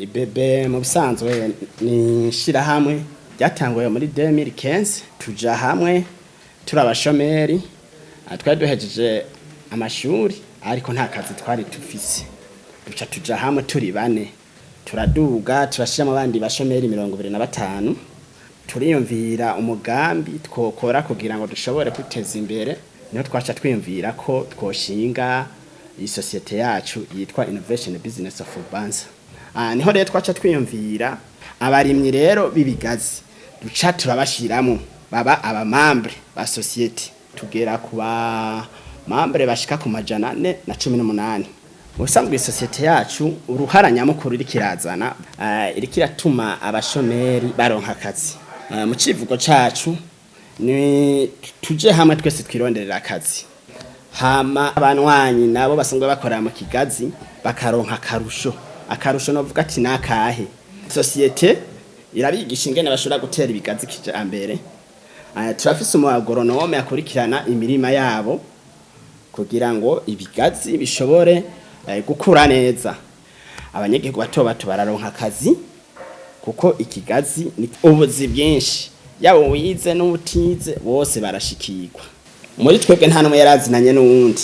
IBB mu bisanzwe ni ishirahamwe ryatanguye muri 2015. Tuja hamwe turi abashomeri, twari duhejeje amashuri ariko nta kazi twari dufise. Duca tuja hamwe turi bane, turaduga, turashiramo abandi bashomeri 25. Turiyumvira umugambi twokora kugira ngo dushobore kwiteza imbere. Niho twaca twiyumvira ko twoshinga iyi sosiyete yacu yitwa Innovation Business of Bubanza. Niho rero twaca twiyumvira abarimyi rero b'ibigazi, duca turabashiramo baba aba membres ba sosiyete, tugera ku ba membres bashika ku 418. Mu bisanzwe isosiyete yacu uruhara nyamukuru iriko irazana, iriko iratuma abashomeri baronka akazi. Mu civugo cacu ni tuje hamwe twese twironderera akazi, hama abanywanyi nabo basanzwe bakorera mu kigazi bakaronka akarusho. Akarusho novuga ati nakahe? Sosiyete irabigisha ingene bashobora gutera ibigazi kijambere. Turafise umu agronome akurikirana imirima yabo kugira ngo ibigazi bishobore gukura neza. Abanyagihugu bato bato bararonka akazi kuko ikigazi ni ubuzi bwinshi, yaba uwize n'utize bose barashikirwa. Muri twebwe nta n'umwe yarazinanye n'uwundi.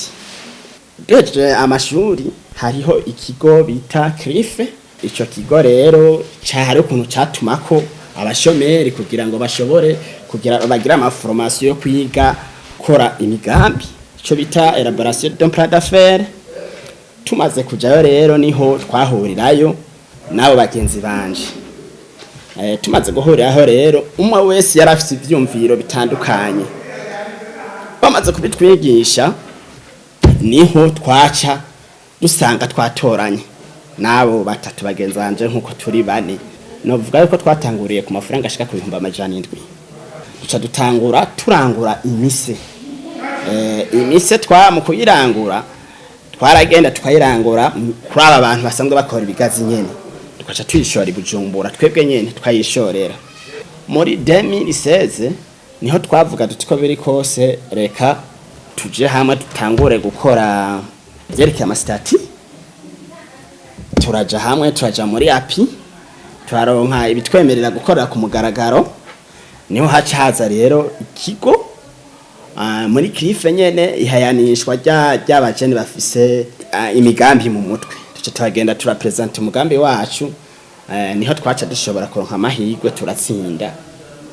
Duhejeje amashuri, hariho ikigo bita CRIF. Ico kigo rero cari ukuntu catumako abashomeri kugira ngo bashobore kugira bagire ama formations yo kwiga kora imigambi, ico bita élaboration d'un plan d'affaires. Tumaze kujayo rero niho twahurirayo n'abo bagenzi banje. Tumaze guhuriraho rero, umwe wese yari afise ivyumviro bitandukanye. Bamaze kubitwigisha, niho twaca dusanga twatoranye n'abo batatu bagenzi banje nk'uko turi bane. Novuga yuko twatanguriye ku mafaranga ashika ku 700,000. Duca dutangura turangura imise. Imise twa mu kuyirangura twaragenda tukayirangura kuri aba bantu basanzwe bakora ibigazi nyene, tukaca tuyishora i Bujumbura, twebwe nyene tukayishorera. Muri 2016 niho twavuga duti ko biri kose reka tuje hamwe dutangure gukora ivyerekeye ama statuts. Turaja hamwe, turaja muri API, turaronka ibitwemerera gukorera ku mugaragaro. Niho haca haza rero ikigo muri CRIF nyene, ihayanishwa ry'abajene bafise imigambi mu mutwe. Tuca turagenda turapresenta umugambi wacu. Niho twaca dushobora kuronka amahirwe turatsinda.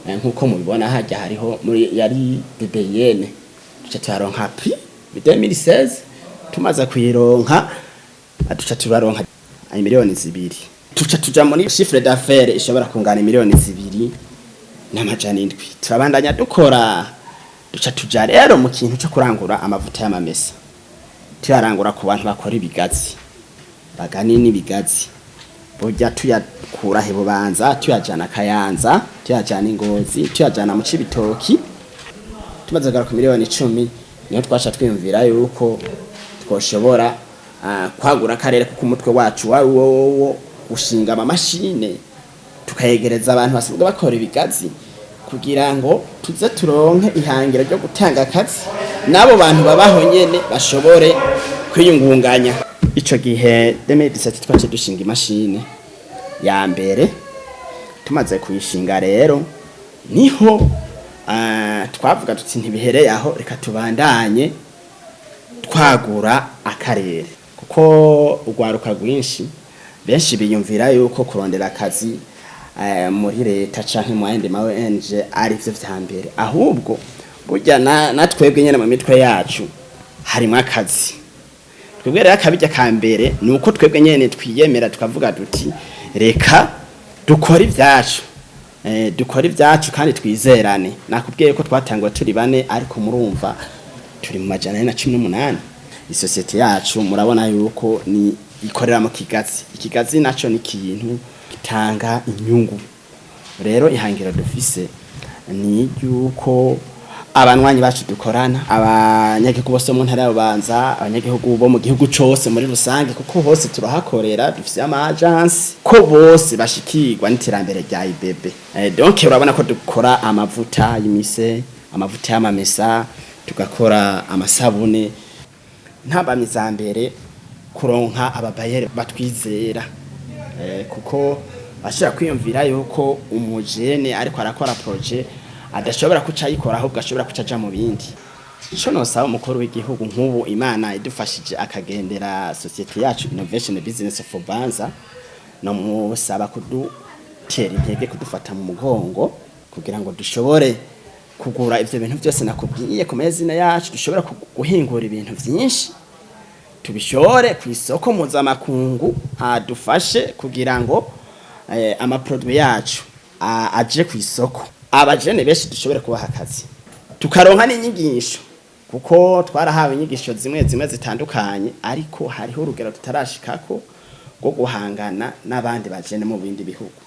Nkuko mubibona hajya hariho muri yari BBN. Tuca turaronka prix 2016. Tumaze kuyironka, duca turaronka 2 miliyoni. Tuca tuja muri chiffre d'affaires ishobora kungana 2,7 miliyoni. Turabandanya dukora, duca tuja rero mu kintu cyo kurangura amavuta y'amamesa, tuyarangura ku bantu bakora ibigazi bagani n'ibigazi. Burya tuyakura he Bubanza, tuyajana Kayanza, tuyajana Ingozi, tuyajana mu Cibitoki. Tumaze kugera ku 10 miliyoni, niho twaca twiyumvira yuko twoshobora kwagura akarere, kuko umutwe wacu wari uwo gushinga amamashine tukayegereza abantu basanzwe bakora ibigazi kugira ngo tuze turonke ihangiro ryo gutanga akazi, n'abo bantu babaho nyene bashobore kwiyungunganya. Ico gihe 2017 twace dushinga imashini ya mbere. Tumaze kuyishinga rero, niho twavuga tuti ntibihereye aho, reka tubandanye twagura akarere, kuko urwaruka rwinshi, benshi biyumvira yuko kurondera akazi muri leta canke mu yandi ma ONG ari vyo vya mbere. Ahubwo burya na twebwe nyene mu mitwe yacu harimwo akazi. Twebwe rero akabirya ka mbere ni uko twebwe nyene twiyemera, tukavuga duti reka dukore ivyacu, dukore ivyacu kandi twizerane. Nakubwiye ko twatanguye turi bane, ariko murumva turi mu 418. Isosiyete yacu murabona yuko ni ikorera mu kigazi. Ikigazi naco ni ikintu gitanga inyungu. Rero ihangiro dufise ni ryuko abanywanyi bacu dukorana, abanyagihugu bose mu ntara ya Bubanza, abanyagihugu bo mu gihugu cose muri rusange, kuko hose turahakorera, dufise ama agence, ko bose bashikirwa n'iterambere rya IBB. Donc urabona ko dukora amavuta y'imise, amavuta y'amamesa, tugakora amasabune. Ntambamyi za mbere, kuronka ababayere batwizera. Kuko bashobora kwiyumvira yuko umujene ariko arakora projet adashobora kuca ayikora, ahubwo ashobora kuca aja mu bindi. Ico nosaba umukuru w'igihugu, nk'ubu Imana idufashije akagendera société yacu Innovation Business for Banza, no musaba kudutera intege, kudufata mu mugongo kugira ngo dushobore kugura ivyo bintu byose nakubwiye ku mazina yacu, dushobora guhingura ibintu vyinshi, tubishore ku isoko mpuzamakungu, adufashe kugira ngo ama produits yacu aje ku isoko, abajene benshi dushobore kubaha akazi, tukaronka n'inyigisho, kuko twarahawe inyigisho zimwe zimwe zitandukanye, ariko hariho urugero tutarashikako rwo guhangana n'abandi bajene mu bindi bihugu.